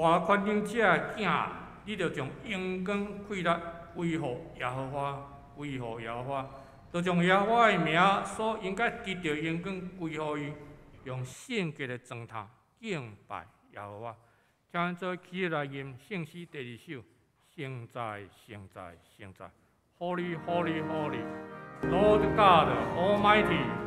大权能者的囝，你著將榮光氣力歸予耶和華，歸予耶和華，著將耶和華的名所應該得著榮光歸予伊，用聖潔的狀態敬拜耶和華。請咱做起來吟聖詩第二首，聖哉，聖哉，聖哉，Holy, Holy, Holy, Lord God Almighty。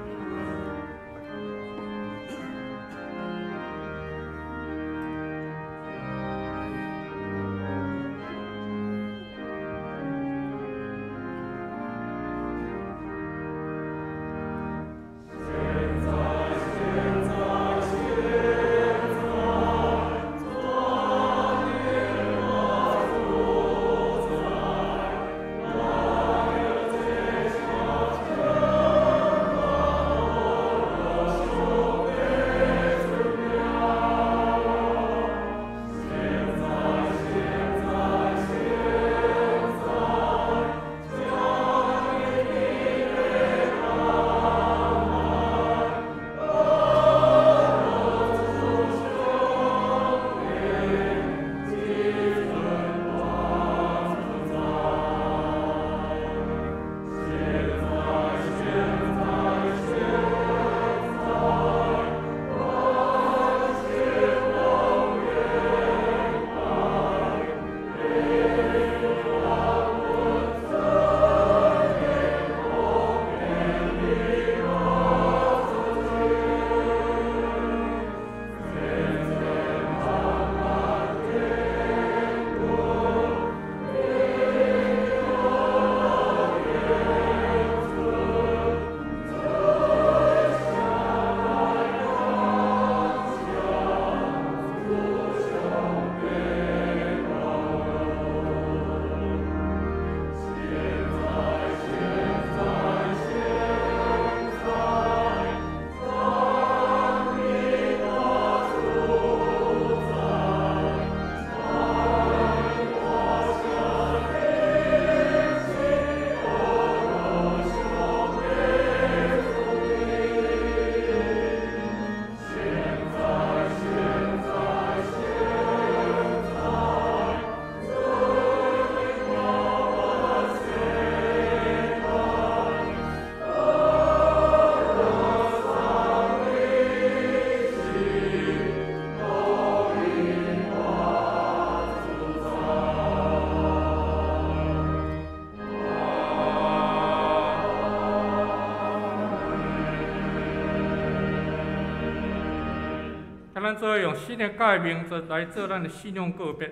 咱做用新的誡命做來做咱的信仰告別。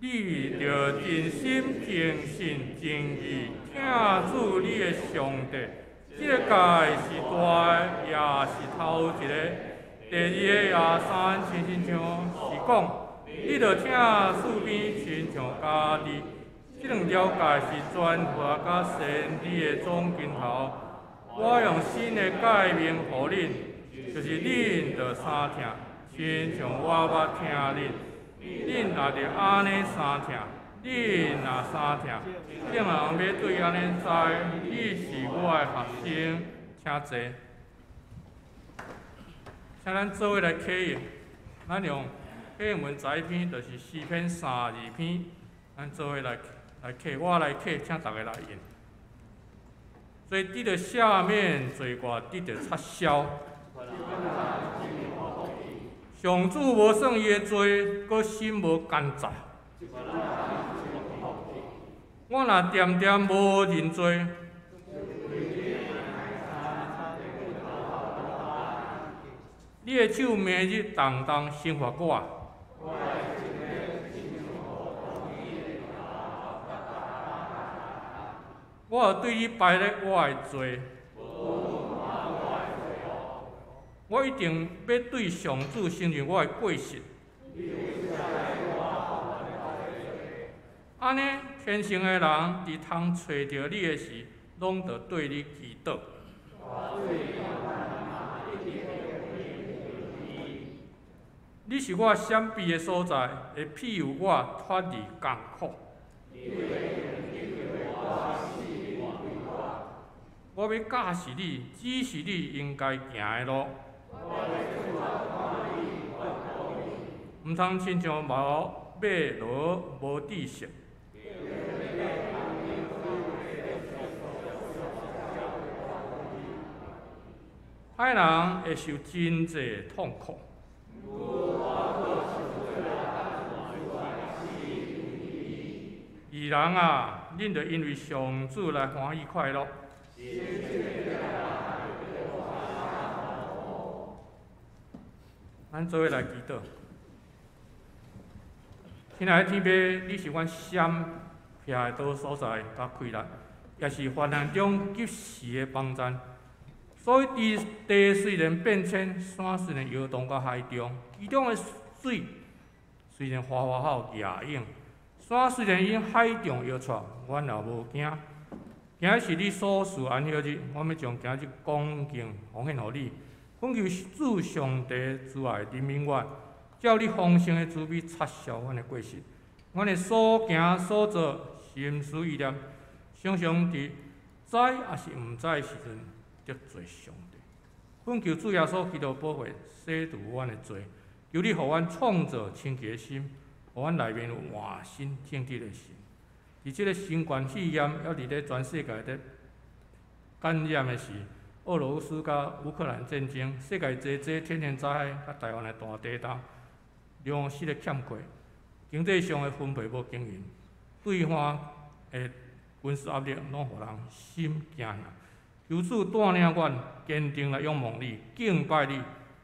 你著盡心、盡性、盡意疼主你的上帝。這个誡是大的，也是頭一个。第二个也相親親像是講，你著疼四邊親像家己。這兩條誡是傳話佮先知的總根頭。我用新的誡命予恁，就是恁著相疼，親像我捌疼恁。恁也著按呢相疼，恁若相疼，眾人欲對按呢知，你是我的學生。請坐。請咱做伙來啟應，咱用啟應文十一篇，就是詩篇32篇，咱做伙來來啟，我來啟，請逐家來應。罪得著赦免，罪過得著擦消。上主無算伊的罪，閣心無奸詐。我若恬恬無認罪，你的手暝日動動懲罰我。我有對你敗咧我的罪，我一定欲對上主承認我的過失。按呢，虔誠的人佇通揣著你的時，攏著對你祈禱。你是我閃避的所在，會庇佑我脫離艱苦。我欲教示你，指示你應該行的路。毋毋通親像無馬驢無知識。歹人會受真濟痛苦。義人啊，恁著因為上主來歡喜快樂。咱做伙來祈禱。親愛的天父，你是阮閃避的倒所在，佮氣力，也是患難中及時的幫贊。所以，地地雖然變遷，山雖然搖動到海中，其中的水雖然嘩嘩吼舉湧，山雖然因海中搖掣，阮也無驚。今日是你所賜安息日，我欲將今日恭敬奉獻予你，懇求主上帝慈愛憐憫阮，照你豐盛的慈悲擦消阮的過失，阮的所行所做心思意念，常常佇知抑是毋知的時陣得罪上帝。懇求主耶穌基督寶血洗除阮的罪，求你予阮創造清潔的心，予阮內面有換新正直的心。佇這个新冠肺炎猶佇咧全世界咧感染的是俄羅斯佮烏克蘭戰爭，世界濟濟天然災害，佮台灣的大地動，糧食的欠缺，經濟上的分配無均勻，對岸的軍事壓力，攏予人心驚嚇。求主帶領阮堅定來仰望你，敬拜你。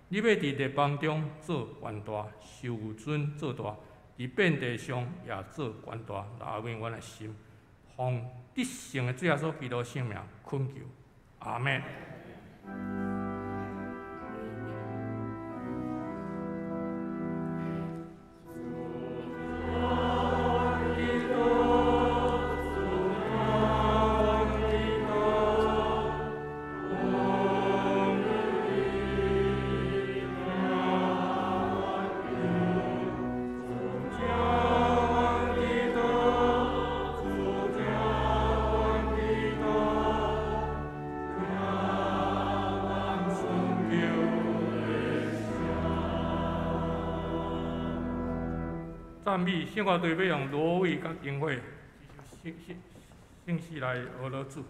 你欲佇列邦中做權大，受尊做大，佇遍地上也做權大，來安慰阮的心。奉得勝的主耶穌基督聖名懇求，阿們。讚美聖樂隊欲用蘆葦佮燈火，聖聖聖詩來學樂主。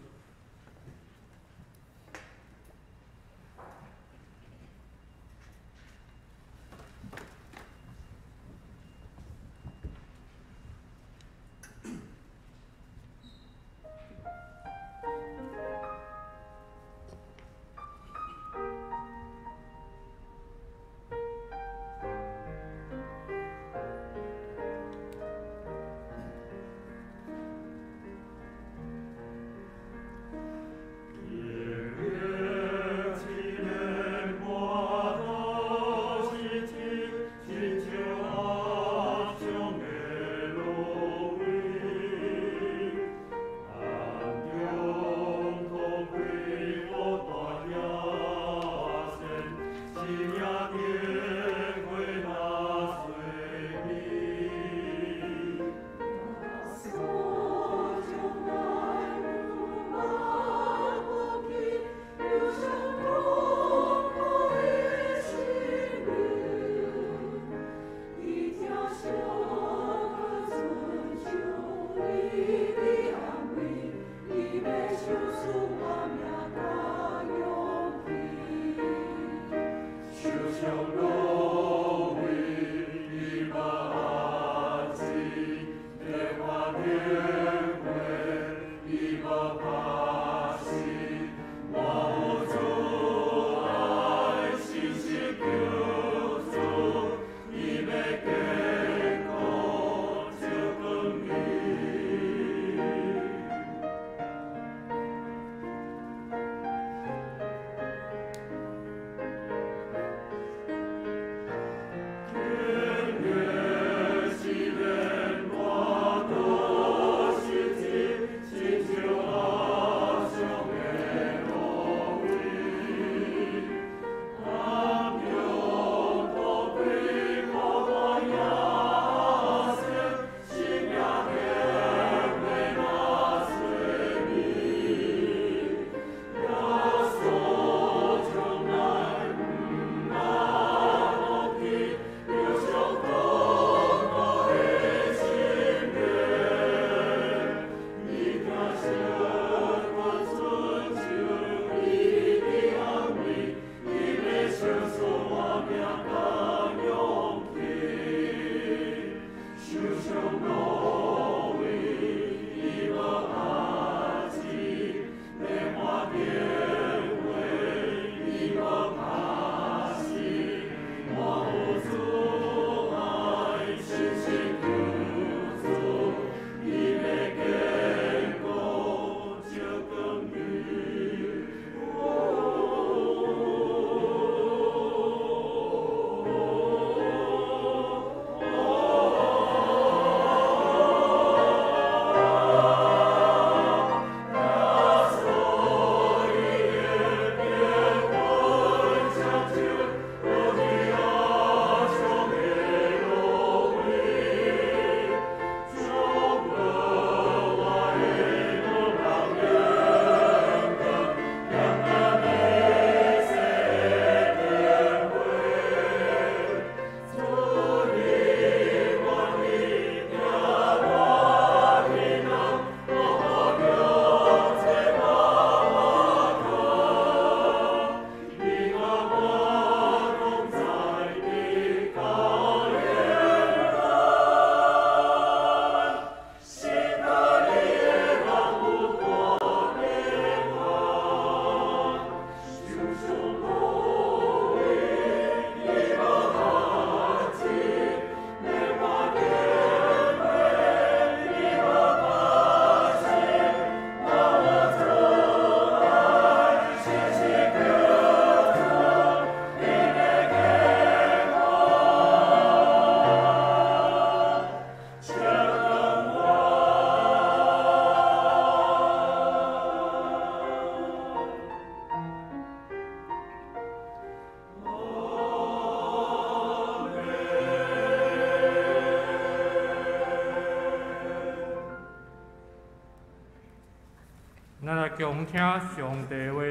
恭聽上帝話。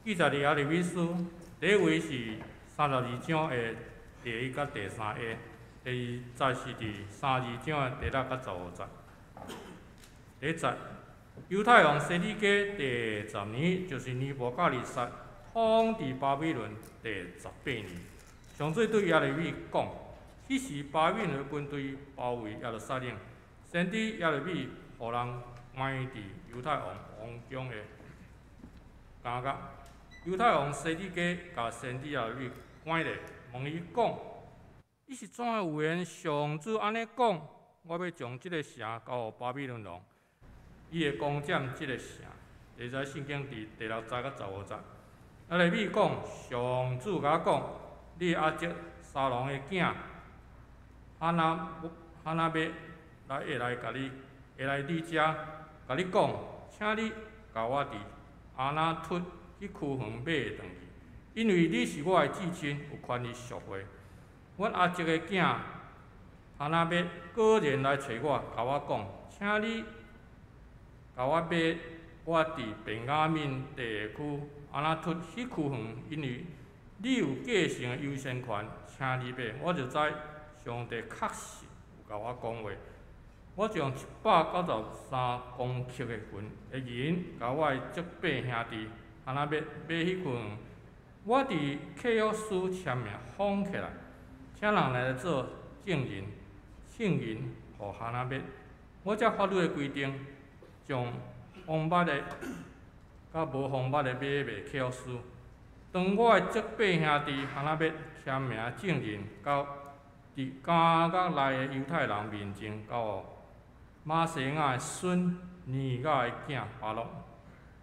記載佇耶利米書，第一位是32章的第一佮第三下，第二節是佇32章的第六佮15節。第一節，猶太王西底家第十年，就是尼布甲尼撒統治巴比倫第18年，上主對耶利米講：彼時巴比倫的軍隊包圍耶路撒冷，先知耶利米予人關佇猶太王王宮的監獄。猶太王西底家共先知耶利米趕來，問伊講：你是怎樣預言上主按呢講？我欲將這个城交予巴比倫王，伊會攻佔這个城。會使聖經佇第六節佮15節。耶利米講：上主共我講，你阿叔沙龍的囝哈拿篾來會來共你，會來你遮，共你講，請你共我佇亞拿突彼區園買轉去，因為你是我的至親，有權利贖回。阮阿叔的囝哈拿篾果然來揣我，共我講，請你共我買我佇便雅憫地區亞拿突彼區園，因為你有繼承的優先權，請你買。我就知上帝確實有共我講話。我就用193公克的銀的銀，共我的叔伯兄弟哈拿篾買彼區園。我佇契約書簽名封起來，請人來做證人，證人予哈拿篾。我照法律的規定，將封密的佮無封密的買賣契約書，當我的叔伯兄弟哈拿篾簽名證人，交佇監獄內的猶太人面前，交予瑪西亞的孫尼雅的囝巴錄。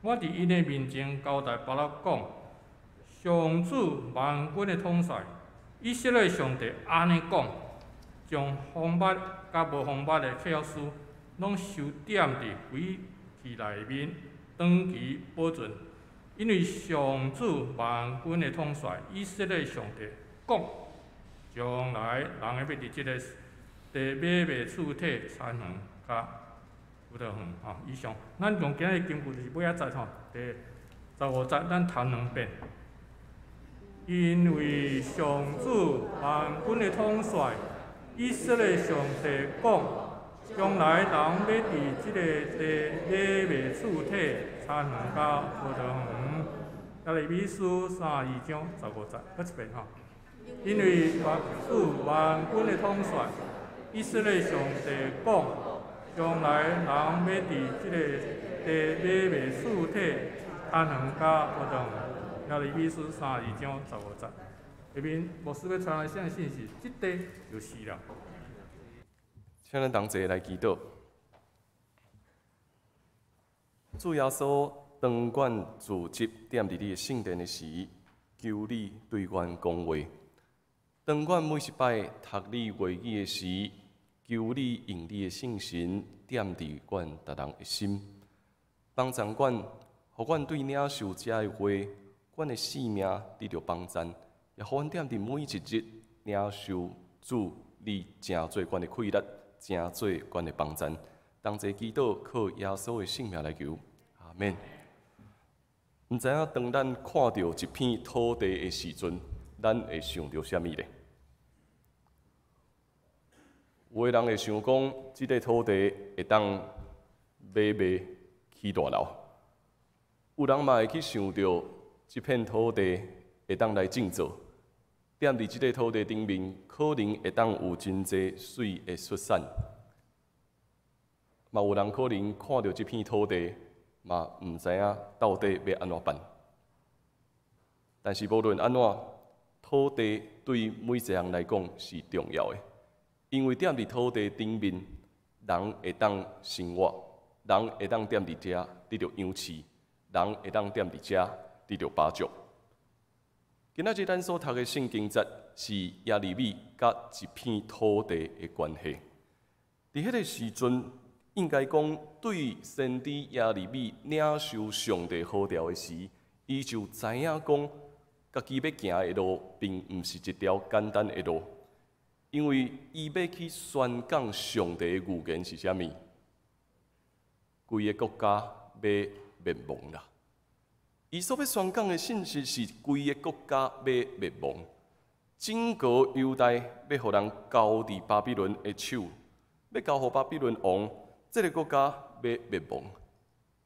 我佇𪜶的面前交代巴錄講：上主萬軍的統帥，以色列上帝按呢講：將封密佮無封密的契約書，攏收踮佇櫃器內面，長期保存。因為上主萬軍的統帥，以色列上帝講：將來人會欲佇這个地買賣厝體、田園佮葡萄園吼。以上，咱用今日經句就是尾仔節吼，第15節，咱讀兩遍。因為上主萬軍的統帥，以色列上帝講：將來人欲佇這个地買賣厝體、田園佮葡萄園。耶利米書32章15節，閣一遍吼。因為上主萬軍的統帥，以色列上帝講：將來人欲佇這个地買賣厝體、田園佮葡萄園。耶利米書32章15節。下面牧師欲傳來啥信息？這地就死了。請咱同齊來祈禱。主耶穌，當阮聚集踮佇你的聖殿的時，求你對阮講話。當阮每一擺讀你話語的時，求你用你的聖神踮佇阮逐人的心，幫助阮，予阮對領受這的話，阮的性命得著幫贊，也予阮踮佇每一日領受主你成做阮的氣力，成做阮的幫贊。同齊祈禱，靠耶穌的聖名來求，阿們。毋知影當咱看著一片土地的時陣，咱會想著啥物咧？有的人會想講，這个土地會當買賣起大樓；有人嘛會去想著，這片土地會當來種作，踮佇這个土地頂面，可能會當有真濟媠的出產。嘛有人可能看著這片土地，嘛毋知影到底欲按怎辦。但是無論按怎，土地對每一個人來講是重要的，因為踮佇土地頂面，人會當生活，人會當踮佇遮得著養飼，人會當踮佇遮得著飽足。今仔日咱所讀的聖經節是耶利米佮一片土地的關係。佇彼个時陣，應該講對先知耶利米領受上帝呼召的時，伊就知影講，家己欲行的路，並毋是一條簡單的路，因為伊欲去宣講上帝的預言是啥物？規个國家欲滅亡啦。伊所欲宣講的信息是規个國家欲滅亡，整個猶大欲予人交佇巴比倫的手，欲交予巴比倫王，這个國家欲滅亡。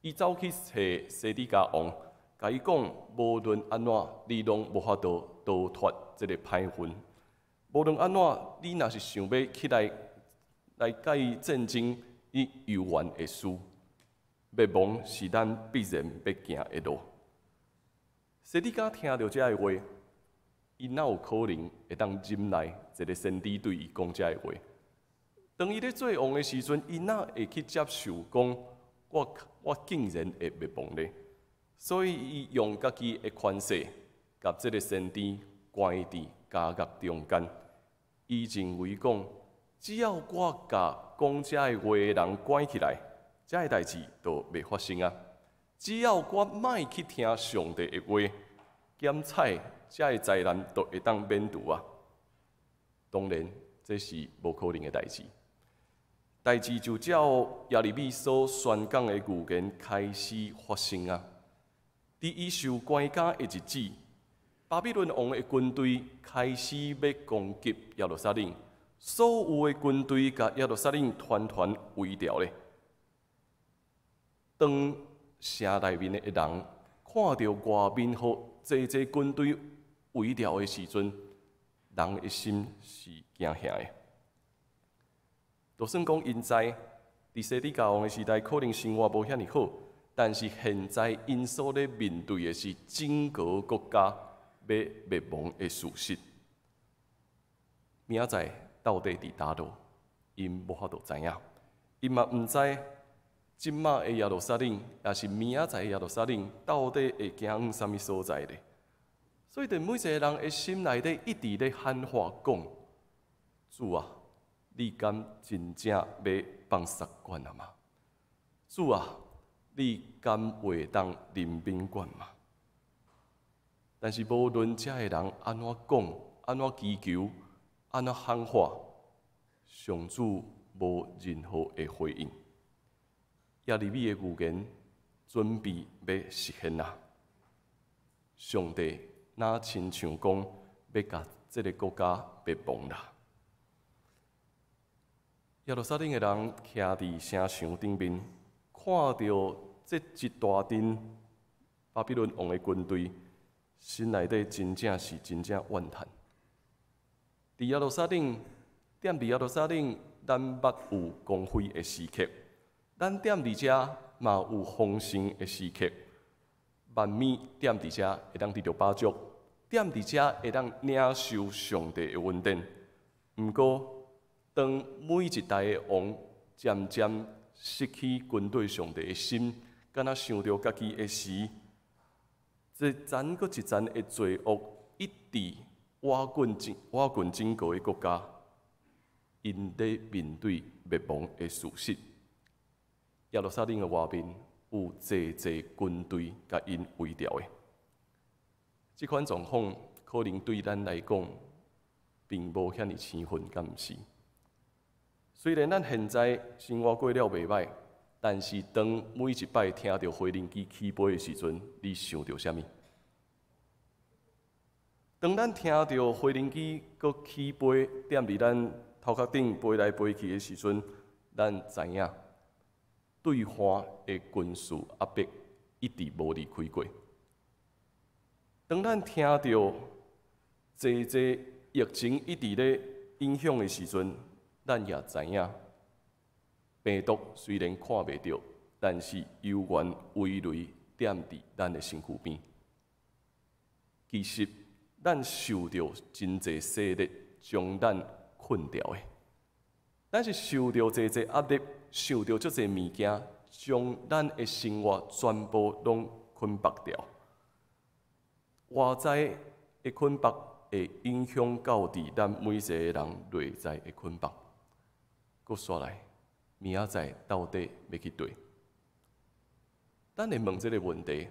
伊走去揣西底家王，共伊講，無論按怎，你攏無法度逃脫這个歹運。無論按怎，你若是想欲起來來共伊戰爭，你猶原會輸。滅亡是咱必然欲行的路。西底家聽著這个話，伊哪有可能會當忍耐一个先知對伊講這个話？當伊咧做王的時陣，伊哪會去接受講我竟然會滅亡呢？所以伊用家己的權勢，共這个先知關佇監獄中間。伊認為講，只要我共講這个話的人關起來，這个代誌就袂發生啊！只要我莫去聽上帝的話，檢採這个災難就會當免除啊！當然，這是無可能的代誌。代誌就照耶利米所宣講的預言開始發生啊！佇伊受關監的日子，巴比倫王的軍隊開始欲攻擊耶路撒冷，所有的軍隊共耶路撒冷團團圍牢咧。當城內面的人看著外面予濟濟軍隊圍牢的時陣，人的心是驚嚇的。就算講𪜶知佇西底家王的時代，可能生活無遐爾好，但是現在𪜶所咧面對的是整個國家欲滅亡的事實。明仔載到底佇佗落，𪜶無法度知影，𪜶嘛毋知這馬的耶路撒冷，抑是明仔載的耶路撒冷，到底會行往啥物所在咧？所以，佇每一个人的心內底，一直咧喊話講：主啊，你敢真正欲放捒阮啊嗎？主啊，你敢會當憐憫阮嗎？但是無論這个人按怎講、按怎祈求、按怎喊話，上主無任何的回應。耶利米的預言準備欲實現啊！上帝若親像講欲共這个國家滅亡啦。耶路撒冷的人徛佇城牆頂面，看著這一大陣巴比倫王的軍隊，心內底真正是真正怨嘆。佇耶路撒冷，踮佇耶路撒冷，咱捌有光輝的時刻；咱踮佇遮嘛有豐盛的時刻。萬物踮佇遮會當得著飽足，踮佇遮會當領受上帝的恩典。毋過，當每一代的王漸漸失去跟隨上帝的心，敢若想著家己的時，一層閣一層的罪惡一直瓦滾整個的國家，𪜶咧面對滅亡的事實。耶路撒冷的外面有濟濟軍隊共𪜶圍牢的，這款狀況可能對咱來講，並無遐爾生分，敢毋是？雖然咱現在生活過了袂䆀，但是當每一擺聽著飛行機起飛的時陣，你想著啥物？當咱聽著飛行機閣起飛，踮佇咱頭殼頂飛來飛去的時陣，咱知影對岸的軍事壓迫一直無離開過。當咱聽著濟濟疫情一直咧影響的時陣，咱也知影病毒雖然看袂著，但是猶原威雷踮佇咱的身軀邊。其實，咱受著真濟勢力將咱困牢的，咱是受著濟濟壓力，受著足濟物件，將咱的生活全部攏捆綁牢。外在的捆綁會影響到佇咱每一个人內在的捆綁。閣煞來，明仔載到底欲去佗？咱會問這个問題：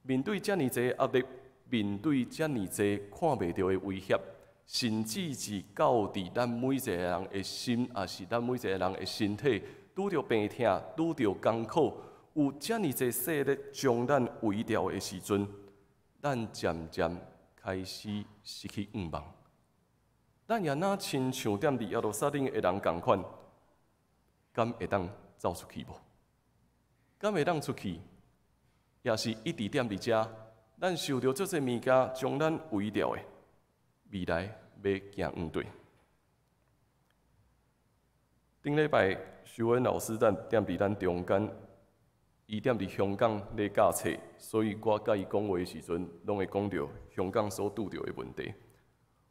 面對遮爾濟壓力，面對遮爾濟看袂著的威脅，甚至是到佇咱每一個人的心，抑是咱每一個人的身體，拄著病痛，拄著艱苦，有遮爾濟勢力將咱圍牢的時陣，咱漸漸開始失去向望。咱也若親像踮佇耶路撒冷的人仝款，敢會當走出去無？敢會當出去？抑是一直踮佇遮，咱受著足濟物件將咱圍牢的，未來欲行向佗？頂禮拜修恩老師咱踮佇咱中間，伊踮佇香港咧教冊，所以我佮伊講話的時陣，攏會講著香港所拄著的問題。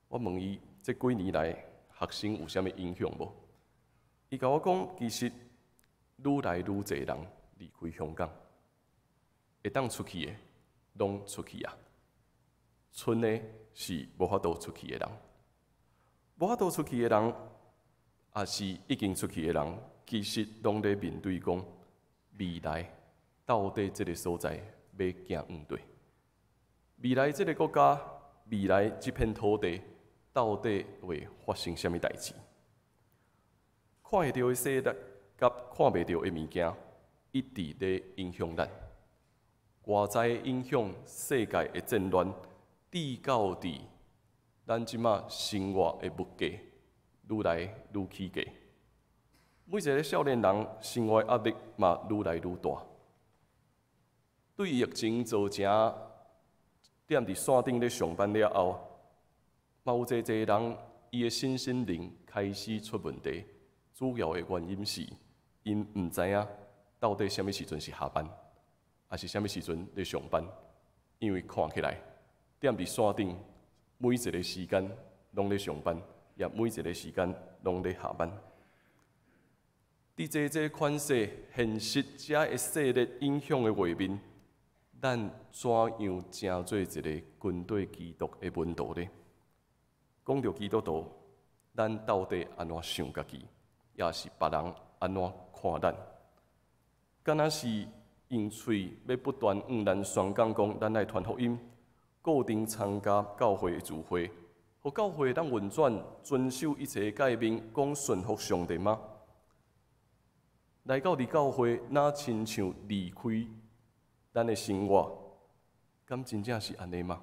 我問伊，這幾年來學生有啥物影響無？伊共我講，其實愈來愈濟人離開香港，會當出去的攏出去啊，賰的是無法度出去的人，無法度出去的人，抑是已經出去的人，其實攏咧面對講未來到底這个所在欲行向佗？未來這个國家，未來這片土地，到底會發生啥物代誌？看會著的勢力，佮看袂著的物件，一直咧影響咱。外在的影響，世界的戰亂，直到佇咱這馬生活的物價愈來愈起價，每一个少年人生活壓力嘛愈來愈大。對疫情造成踮佇線頂咧上班了後，嘛有濟濟人伊的身心靈開始出問題，主要的原因是𪜶毋知影到底啥物時陣是下班，抑是啥物時陣咧上班，因為看起來踮佇線頂每一个時間攏咧上班，也每一个時間攏咧下班。佇這這款勢現實遮的勢力影響的畫面，咱怎樣成做一个跟隨基督的門徒呢？講著基督徒，咱到底按怎想家己，抑是別人按怎看咱？敢若是用喙欲不斷向咱宣講講，咱愛傳福音，固定參加教會的聚會，予教會會當運轉，遵守一切誡命，講順服上帝嗎？來到佇教會，若親像離開咱的生活，敢真正是按呢嗎？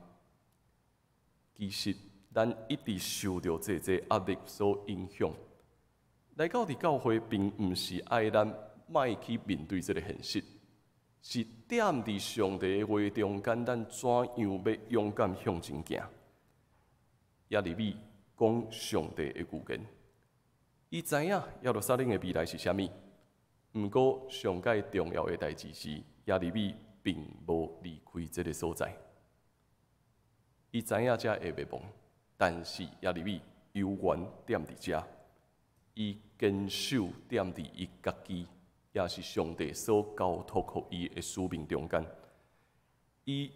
其實，咱一直受著濟濟壓力所影響。來到佇教會，並毋是愛咱莫去面對這个現實，是踮佇上帝的話中間，咱怎樣欲勇敢向前行？耶利米講上帝的預言，伊知影耶路撒冷的未來是啥物。毋過上蓋重要的代誌是，耶利米並無離開這个所在。伊知影遮會滅亡，但是耶利米猶原踮佇遮，伊堅守踮佇伊家己，也是上帝所交託予伊的使命中間。伊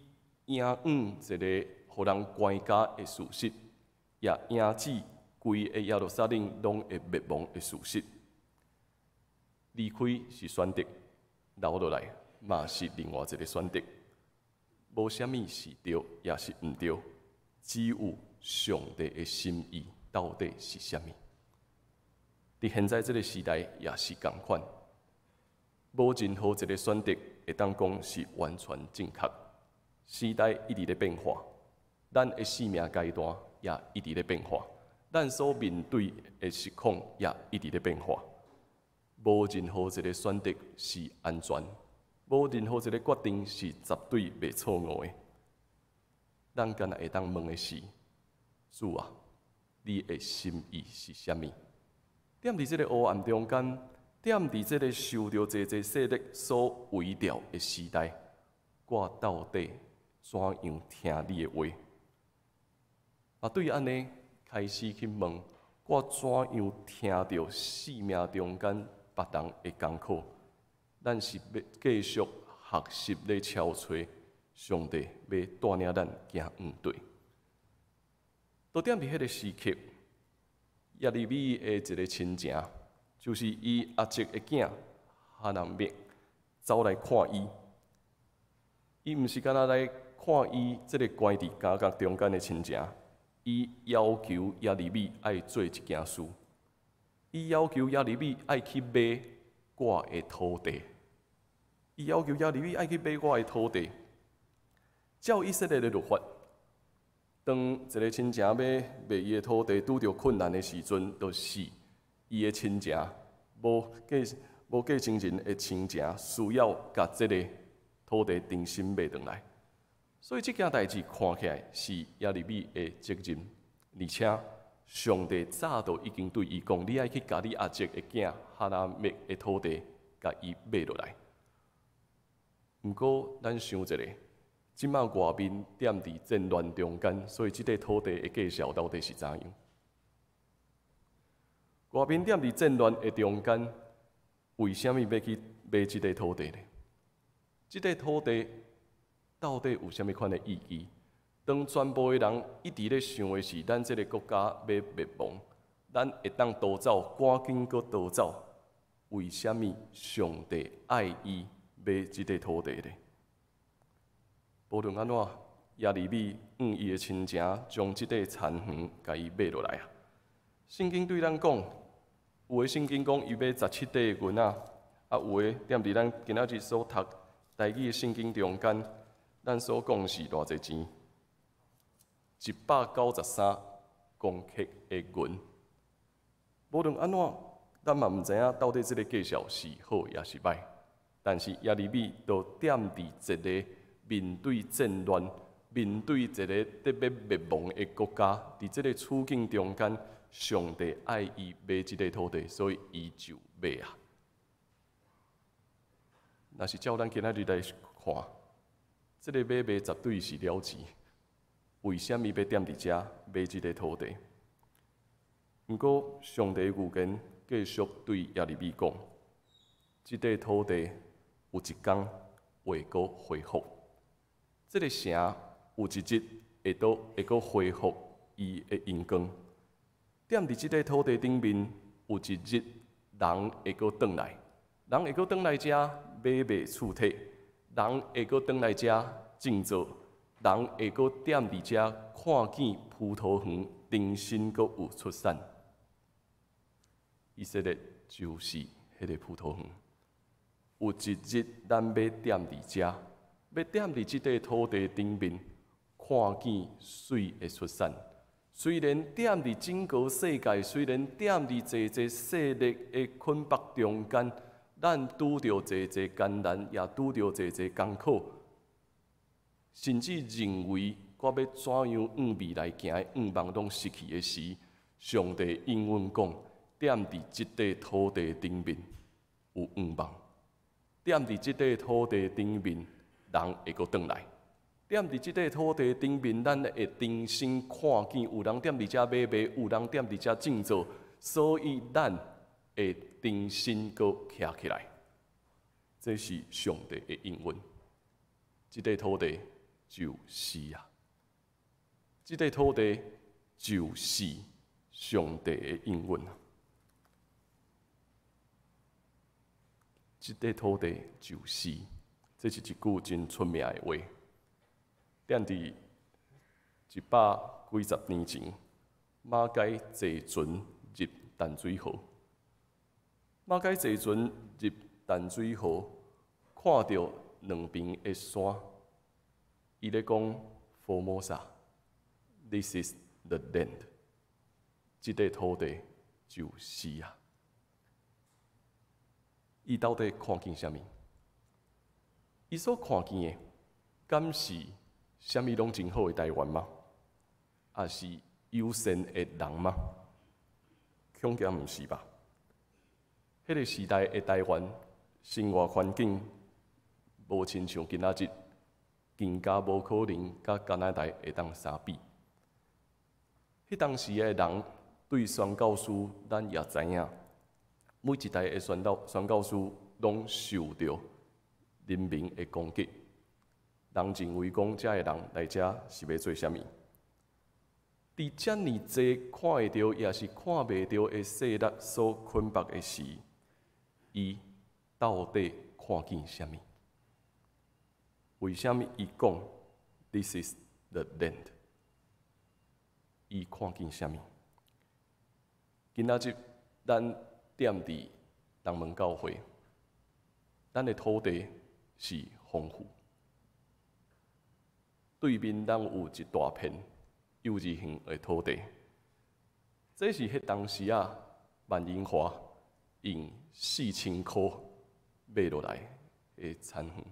迎向一个予人關監的事實，也迎止規个耶路撒冷攏會滅亡的事實。離開是選擇，留落來嘛是另外一个選擇。無啥物是對，抑是毋對，只有上帝的心意到底是啥物。佇現在這个時代也是仝款，無任何一个選擇會當講是完全正確。時代一直咧變化，咱的生命階段也一直咧變化，咱所面對的實況也一直咧變化。無任何一个選擇是安全，無任何一个決定是絕對袂錯誤的。咱敢若會當問的是：主啊，你的心意是啥物？踮佇這个黑暗中間，踮佇這个受著濟濟勢力所圍牢的時代，我到底怎樣聽你的話？啊，對按呢開始去問，我怎樣聽著生命中間別人的艱苦？咱是欲繼續學習咧敲揣上帝欲帶領咱行向佗？都踮佇彼个時刻，耶利米的一个親情，就是伊阿叔的囝哈拿篾走來看伊。伊毋是干焦來看伊這个關佇監獄中間的親情，伊要求耶利米愛做一件事。伊要求耶利米愛去買我的土地。伊要求耶利米愛去買我的土地。照以色列的律法，當一个親情欲賣伊的土地拄著困難的時陣，就是伊的親情無繼承人的親情需要共這个土地重新買轉來。所以這件代誌看起來是耶利米的責任，而且上帝早就已經對伊講：你愛去共你阿叔的囝哈拿篾的土地，共伊買落來。毋過，咱想一下，這馬外面踮佇戰亂中間，所以這塊土地的價數到底是怎樣？外面踮佇戰亂的中間，為啥物欲去買這塊土地呢？這塊土地到底有啥物款的意義？當全部的人一直咧想的是，咱這个國家欲滅亡，咱會當逃走，趕緊閣逃走。為啥物上帝愛伊買這塊土地呢？無論按怎，耶利米向伊的親情將這塊田園共伊買落來啊。聖經對咱講，有的聖經講伊買17塊銀仔，啊有的踮佇咱今仔日所讀台語的聖經中間，咱所講是偌濟錢？193公克的銀。無論按怎，咱嘛毋知影到底這个價數是好抑是䆀。但是耶利米就踮佇一个面對戰亂、面對一个欲滅亡的國家，佇這个處境中間，上帝愛伊買這塊土地，所以伊就買啊。若是照咱今仔日來看，這个買賣絕對是了錢。為啥物欲踮佇遮買這塊土地？毋過上帝預言繼續對耶利米講：這塊土地有一工會閣恢復，這个城有一日會閣恢復伊的榮光。踮佇這塊土地頂面，有一日人會閣轉來，人會閣轉來遮買賣厝體，人會閣轉來遮種作，人會閣踮佇遮看見葡萄園重新閣有出產。以色列就是彼个葡萄園。有一日，咱欲踮佇遮，欲踮佇這塊土地頂面，看見媠的出產。雖然踮佇整個世界，雖然踮佇濟濟勢力的捆縛中間，咱拄著濟濟艱難，也拄著濟濟艱苦，甚至認為我欲怎樣向未來行的願望攏失去的時，上帝應允講：踮佇這塊土地頂面有願望，踮佇這塊土地頂面，人會閣轉來。踮佇這塊土地頂面，咱會重新看見有人踮佇遮買賣，有人踮佇遮種作，所以咱會重新閣徛起來。這是上帝的應允。這塊土地就是啊，這塊土地就是上帝的應允啊。這塊土地就是，這是一句真出名的話。踮佇一百幾十年前，馬偕坐船入淡水河。馬偕坐船入淡水河，看著兩邊的山，伊咧講：Formosa，this is the land。這塊土地就是啊。伊到底看見啥物？伊所看見的，敢是啥物攏真好的台灣嗎？抑是友善的人嗎？恐驚毋是吧？彼个時代的台灣，生活環境無親像今仔日，更加無可能佮加拿大會當相比。彼當時的人對宣教師，咱也知影，每一代的宣教師攏受著人民的攻擊。人認為講，遮的人來遮是欲做啥物？佇遮爾濟看會著，抑是看袂著的勢力所捆縛的時，伊到底看見啥物？為啥物伊講 This is the land？伊看見啥物？今仔日咱踮佇東門教會，咱的土地是豐富。對面咱有一大片幼稚園的土地，這是彼當時仔萬榮華用4000箍買落來的田園。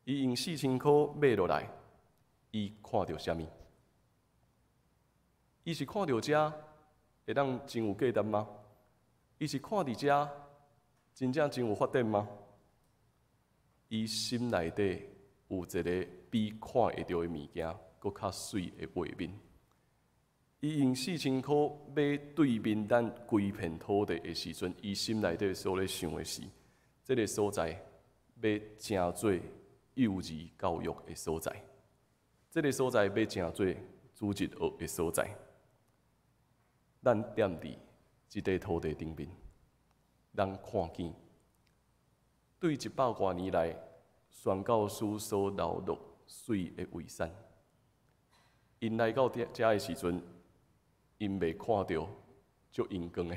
伊用四千箍買落來，伊看著啥物？伊是看著遮會當真有價值嗎？伊是看佇遮真正真有發展嗎？伊心內底有一个比看會著的物件閣較媠的畫面。伊用四千箍買對面咱規片土地的時陣，伊心內底所咧想的是，這个所在欲成做幼兒教育的所在，這个所在欲成做主日學的所在。咱踮佇這塊土地頂面，咱看見對100外年來宣教師所留落媠的遺產。𪜶來到遮的時陣，𪜶袂看著足榮光的，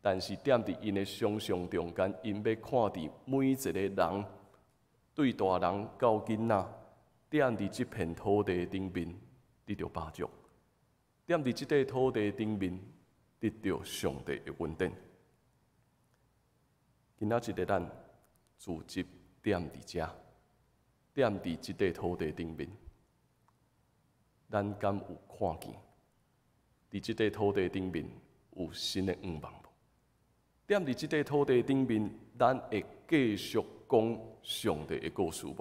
但是踮佇𪜶的想象中間，𪜶欲看佇每一個人，對大人到囡仔，踮佇這片土地頂面得著飽足，踮佇這塊土地頂面得著上帝的恩典。今仔日的咱主日踮佇遮，踮佇這塊土地頂面，咱敢有看見？佇這塊土地頂面有新的願望無？踮佇這塊土地頂面，咱會繼續講上帝的故事無？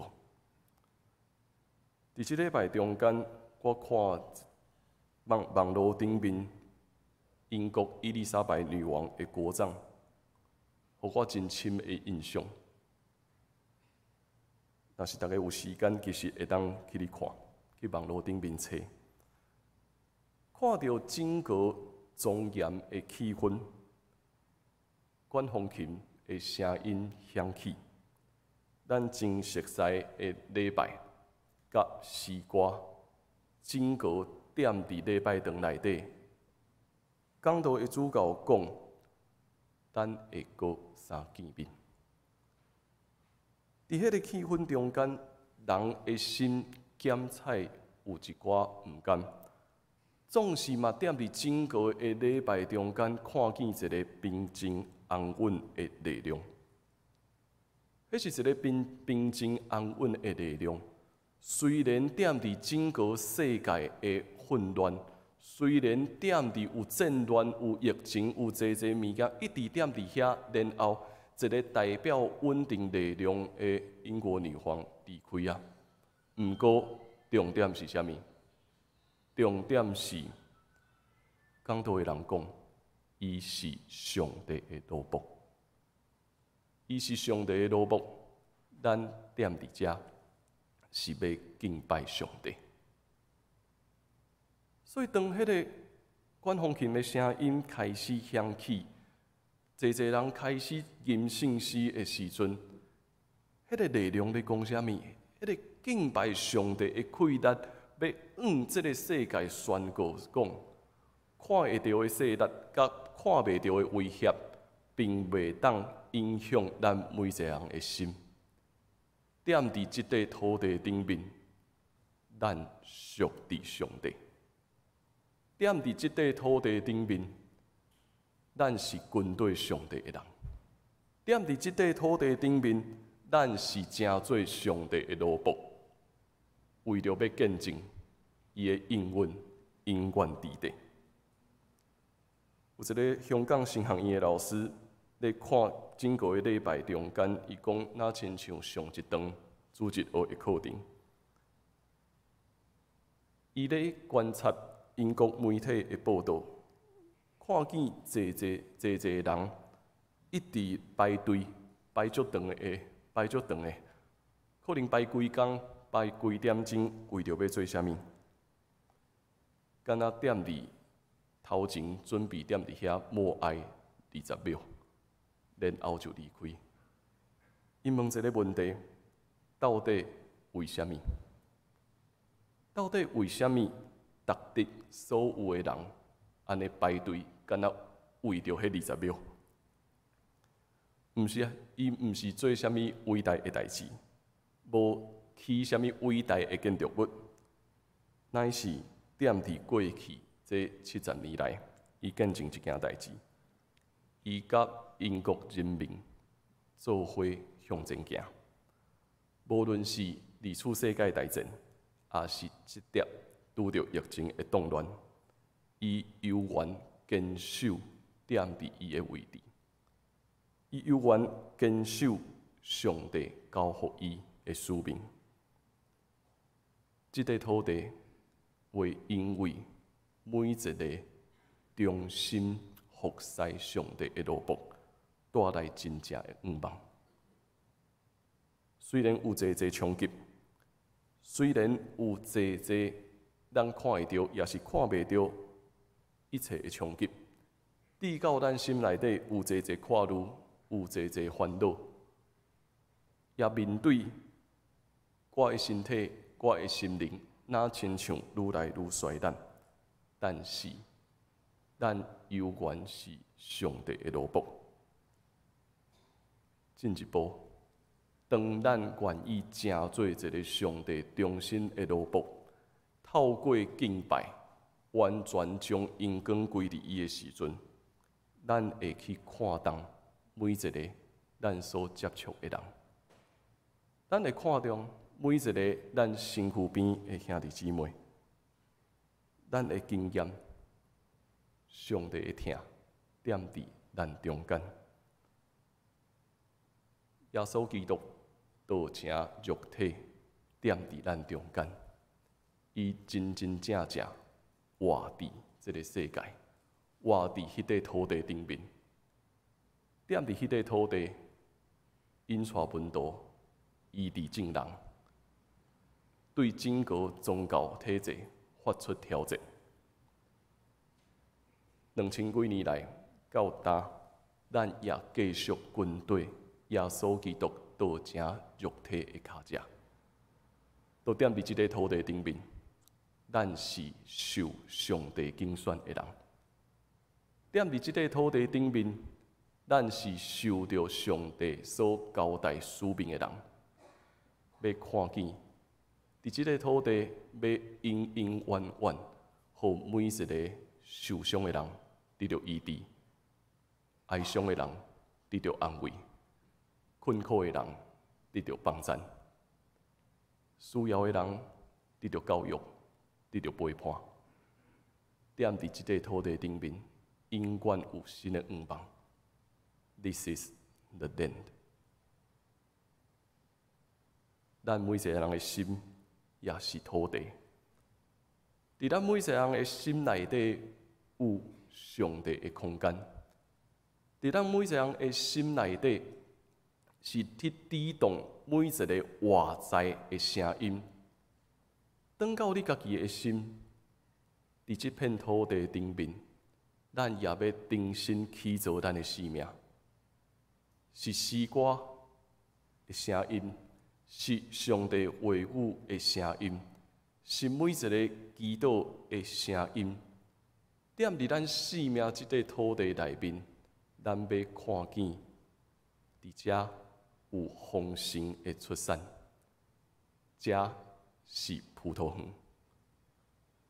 佇這禮拜中間，我看網路頂面英國伊麗莎白女王的國葬，予我真深的印象。若是大家有時間，其實會當去咧看，去網路頂面揣，看著整個莊嚴的氣氛，管風琴的聲音響起，咱真熟悉的禮拜佮詩歌，整個踮佇禮拜堂內底，講道的主教講，咱會閣相見面。佇彼个氣氛中間，人的心檢採有一寡毋甘，總是嘛踮佇整個的禮拜中間，看見一个平靜安穩的力量。彼是一个平靜安穩的力量。雖然踮佇整個世界的混亂，雖然踮佇有戰亂、有疫情、有濟濟物件一直踮佇遐，然後一个代表穩定力量的英國女皇離開啊。毋過重點是啥物？重點是講道的人講，伊是上帝的奴僕，伊是上帝的奴僕，咱踮佇遮是欲敬拜上帝。所以當彼个管風琴的聲音開始響起，濟濟人開始吟聖詩的時陣，彼个力量咧講啥物？彼个敬拜上帝的氣力，欲向這个世界宣告講，看會著的勢力佮看袂著的威脅，並袂當影響咱每一个人的心。踮佇這塊土地頂面，咱屬佇上帝。踮佇這塊土地頂面，咱是跟綴上帝的人。踮佇這塊土地頂面，咱是成做上帝的奴僕，為著欲見證伊的應允永遠佇地。有一个香港神學院的老師咧看整個的禮拜中間，伊講若親像上一堂主日學的課程。伊咧觀察英國媒體的報導，看見濟濟濟濟人一直排隊排足長的，排足長的，可能排規工、排規點鐘，為著欲做啥物？敢若踮佇頭前準備踮佇遐默哀20秒，然後就離開。𪜶問一个問題：到底為啥物？到底為啥物？值得所有的人按呢排隊，敢若為著彼20秒？毋是啊，伊毋是做啥物偉大的代誌，無起啥物偉大的建築物，乃是踮佇過去這70年來，伊見證一件代誌，伊佮英國人民做伙向前行，無論是二次世界大戰，抑是這碟拄著疫情的動亂，伊猶原堅守踮佇伊的位置，伊猶原堅守上帝交予伊的使命。這塊土地會因為每一個忠心服侍上帝的奴僕，帶來真正的向望。雖然有濟濟衝擊，雖然有濟濟咱看會著，抑是看袂著一切的衝擊，至到咱心內底有濟濟掛慮，有濟濟煩惱，也面對我的身體、我的心靈，若親像愈來愈衰懶，但是咱猶原是上帝的奴僕。進一步，當咱願意成做一個上帝忠心的奴僕，透過敬拜，完全將榮光歸佇伊的時陣，咱會去看重每一個咱所接觸的人，咱會看重每一個咱身軀邊的兄弟姊妹，咱會經驗上帝的疼踮佇咱中間。耶穌基督道成肉體踮佇咱中間，伊真真正正活佇這个世界，活佇彼塊土地頂面，踮佇彼塊土地，引帶門徒醫治眾人，對整個宗教體制發出挑戰。2000幾年來到今，咱也繼續跟綴耶穌基督道成肉體的跤跡，都踮佇這个土地頂面，咱是受上帝揀選的人。踮佇這个土地頂面，咱是受著上帝所交代使命的人。欲看見佇這个土地，欲永永遠遠，予每一个受傷的人得著醫治，哀傷的人得著安慰，困苦的人得著幫贊，需要的人得著教育，得著陪伴。踮佇這塊土地頂面，永遠有新的向望。This is the land。咱每一個人的心也是土地，佇咱每一個人的心內底有上帝的空間，佇咱每一個人的心內底是去抵擋每一个外在的聲音。轉到你家己的心，佇這片土地頂面，咱也欲重新起造咱的生命，是詩歌的聲音，是上帝話語的聲音，是每一个祈禱的聲音。踮佇咱生命這塊土地內面，咱欲看見佇遮有豐盛的出產，遮是葡萄園。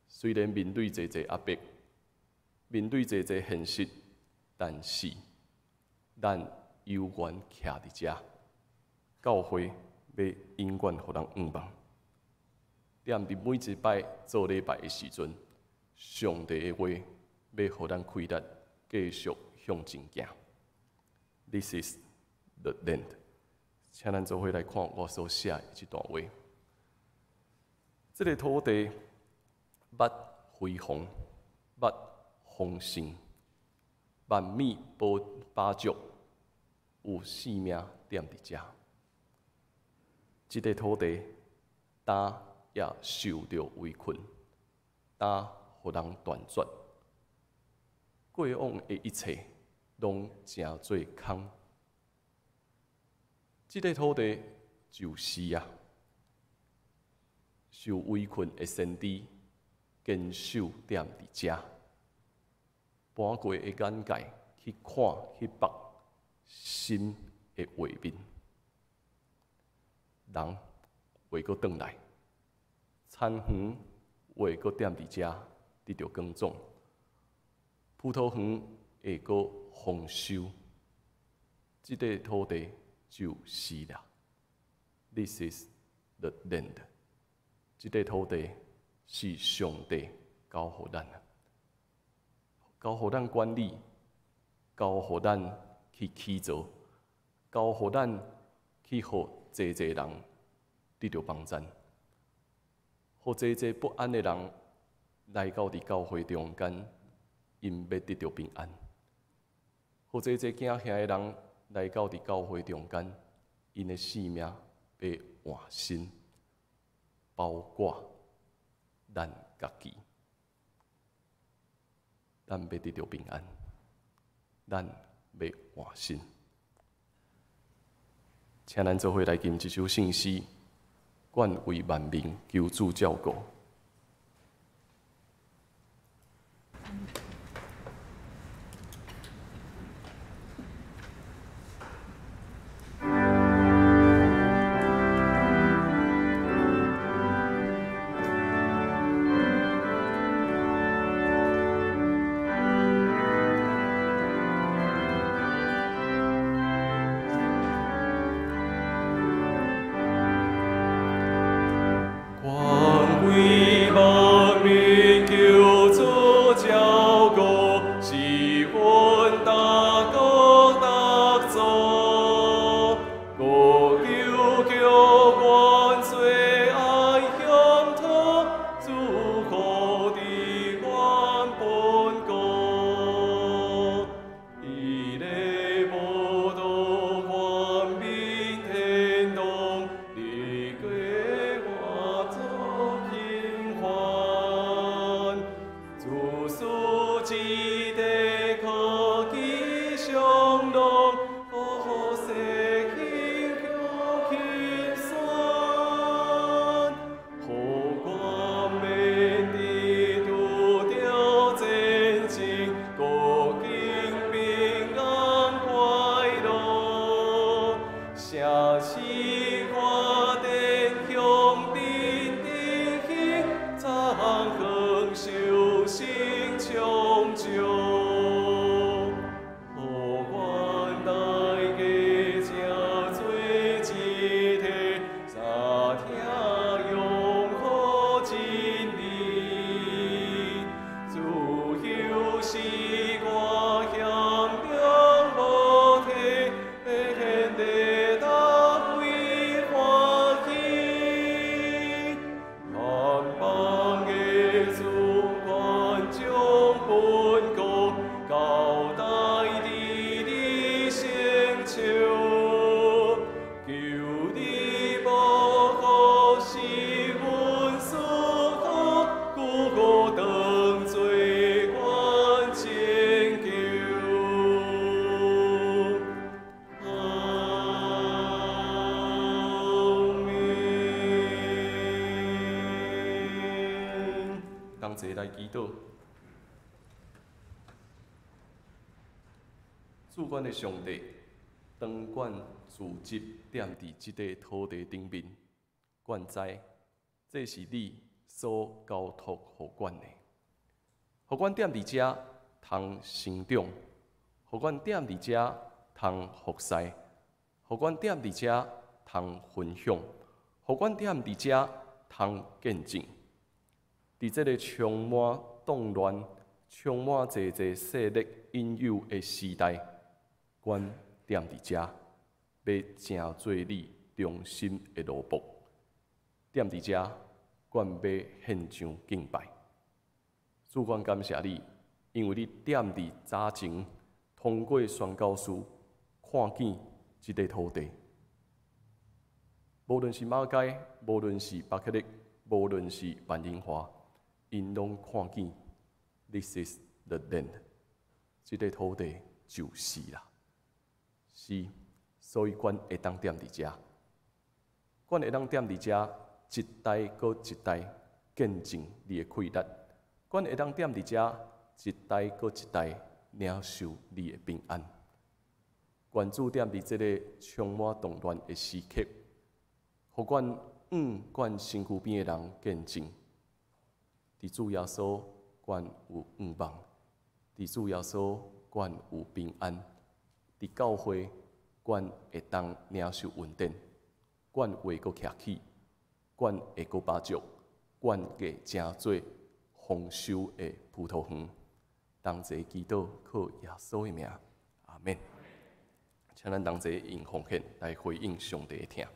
雖然面對濟濟壓迫，面對濟濟現實，但是咱猶原徛佇遮，教會欲永遠予人向望。踮佇每一擺做禮拜的時陣，上帝的話欲予咱氣力，繼續向前行。This is the land。請咱做伙來看我所寫的這段話。這个土地捌輝煌，捌豐盛，萬米飽足，有性命踮佇遮。這个土地，今也受著圍困，今予人斷絕。過往的一切，攏成做空。這个土地就是啊，受圍困的先知堅守踮佇遮，搬過的眼界去看彼幅心的畫面。人會閣轉來，田園會閣踮佇遮得著耕種，葡萄園會閣豐收，這塊土地就是啦。This is the land。這塊土地是上帝交予咱，交予咱管理，交予咱去起造，交予咱去予濟濟人得著幫贊，予濟濟不安的人來到佇教會中間，𪜶欲得著平安；予濟濟驚嚇的人來到佇教會中間，𪜶的性命欲換新，包括咱家己，咱欲得著平安，咱欲換新。請咱做伙來吟這首聖詩，願為萬民求主照顧。同齊來祈禱。主阮的上帝，當阮組織踮佇這塊土地頂面，阮知這是你所交託予阮的，予阮踮佇遮通成長，予阮踮佇遮通服侍，予阮踮佇遮通分享，予阮踮佇遮通見證。佇這个充滿動亂、充滿濟濟勢力引誘的時代，阮踮佇遮，欲成做你忠心的奴僕。踮佇遮，阮欲獻上敬拜。主，阮感謝你，因為你踮佇早前，通過宣教士看見這塊土地，無論是馬偕，無論是巴克力，無論是萬榮華，𪜶攏看見，This is the land，這塊土地就是啦，是，所以阮會當踮佇遮，阮會當踮佇遮，一代閣一代見證你的氣力，阮會當踮佇遮，一代閣一代領受你的平安。願主踮佇這个充滿動亂的時刻，予阮向阮身軀邊的人見證，佇主耶穌，阮有向望；佇主耶穌，阮有平安；佇教會，阮會當領受恩典，阮會閣徛起，阮會閣拔石，阮會成做豐收的葡萄園。同齊祈禱，靠耶穌的名，阿們。請咱同齊用奉獻來回應上帝的疼。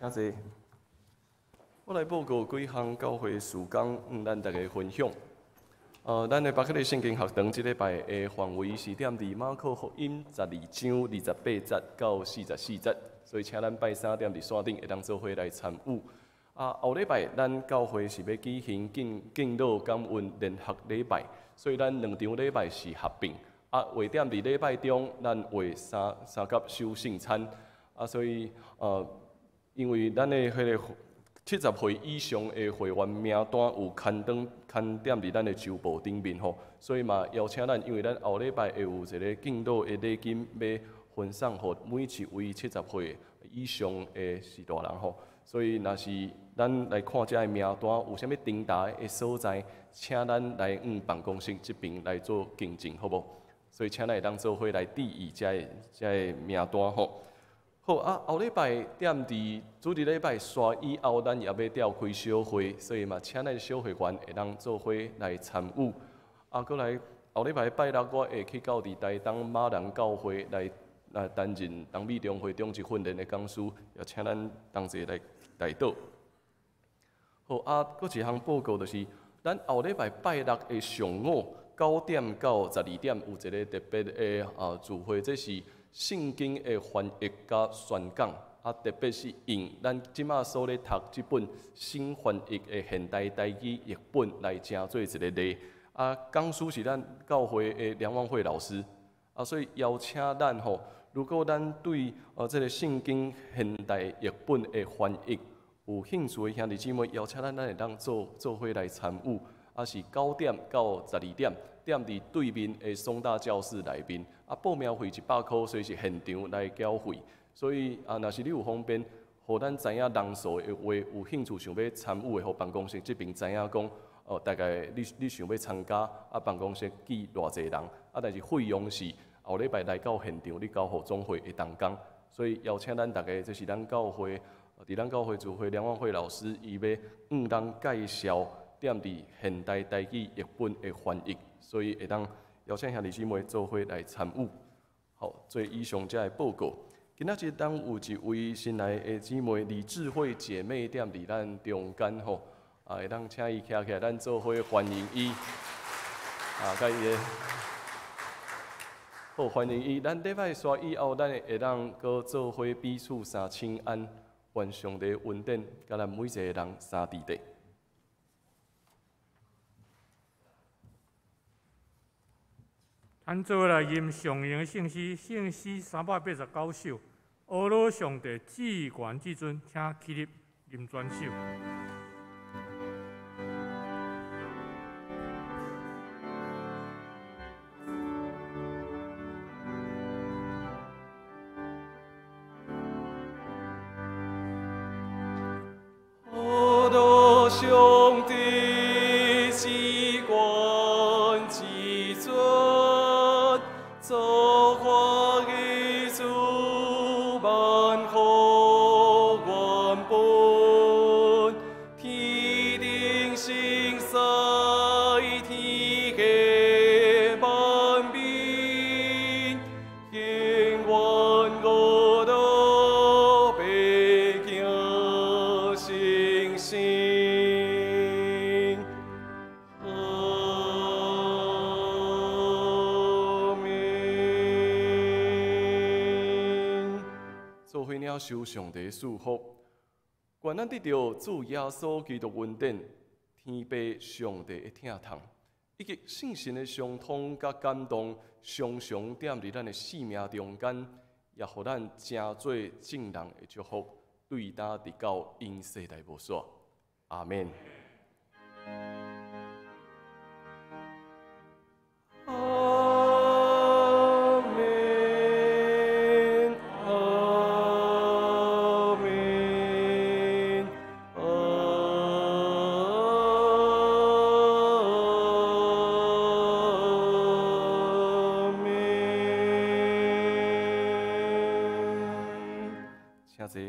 請坐。我來報告幾項教會事工，向咱大家分享。咱的巴克禮聖經學堂這禮拜的範圍是踮佇馬可福音12章28節到44節，所以請咱拜三踮佇線頂會當做伙來參與。啊，後禮拜咱教會是欲舉行敬老感恩聯合禮拜，所以咱兩場禮拜是合併。啊，會踮佇禮拜中，咱會三甲守聖餐。啊，所以因為咱的彼个70歲以上的會員名單有刊踮佇咱的週報頂面吼，所以嘛邀請咱，因為咱後禮拜會有一个敬老的禮金欲分送予每一位70歲以上的序大人吼，所以若是咱來看這个名單有啥物重疊的所在，請咱來向辦公室這邊來做更正，好無？所以請咱會當做伙來注意這个名單吼。好啊，後禮拜踮佇主日禮拜煞以後，咱也欲召開小會，所以嘛，請咱小會員會當做伙來參與。啊，閣來後禮拜拜六，我會去到佇台東馬蘭教會來擔任東美中會長職訓練的講師，也請咱同齊來代禱。好啊，閣一項報告就是，咱後禮拜拜六的上午9點到12點有一个特別的聚會，這是聖經的翻譯佮宣講，啊，特別是用咱這馬所咧讀這本新翻譯的現代台語譯本來成做一个例，啊，講師是咱教會的梁萬惠老師。啊，所以邀請咱吼，如果咱對這个聖經現代譯本的翻譯有興趣的兄弟姊妹，邀請咱，咱會當做做伙來參與。啊，是9點到12點，踮佇對面的松大教室內面。啊，報名費100箍，所以是現場來繳費。所以啊，若是你有方便，予咱知影人數的話，有興趣想欲參與的，予辦公室這邊知影講，哦，大概你想欲參加，啊，辦公室記偌濟人，啊，但是費用是後禮拜來到現場，你交予總會的同工。所以邀請咱逐家，這是咱教會，佇咱教會主會梁萬惠老師，伊欲向咱介紹踮佇現代台語譯本的翻譯，所以會當邀請兄弟姊妹做伙來參與。好，做以上這个報告。今仔日當有一位新來的姊妹李智慧姐妹踮佇咱中間吼，啊，會當請伊徛起來，咱做伙歡迎伊。啊，佮伊的好歡迎伊。咱禮拜煞以後，咱會當閣做伙彼此相請安，願上帝恩典，佮咱每一个人相佇底。咱做伙來吟上榮的聖詩，聖詩389首。阿羅上帝至懸至尊，請起立吟全首。阿羅上帝至懸至尊，造化藝術萬福原本，天頂神使天下萬民，永遠阿羅白行成聖。阿們。做伙領受上帝賜福，願咱得著主耶穌基督恩典、天父上帝的疼痛，以及聖神的相通佮感動，常常踮佇咱的生命中間，也予咱成做眾人的祝福，對今直到永世代無煞。阿們。阿們，阿們，阿們。請坐。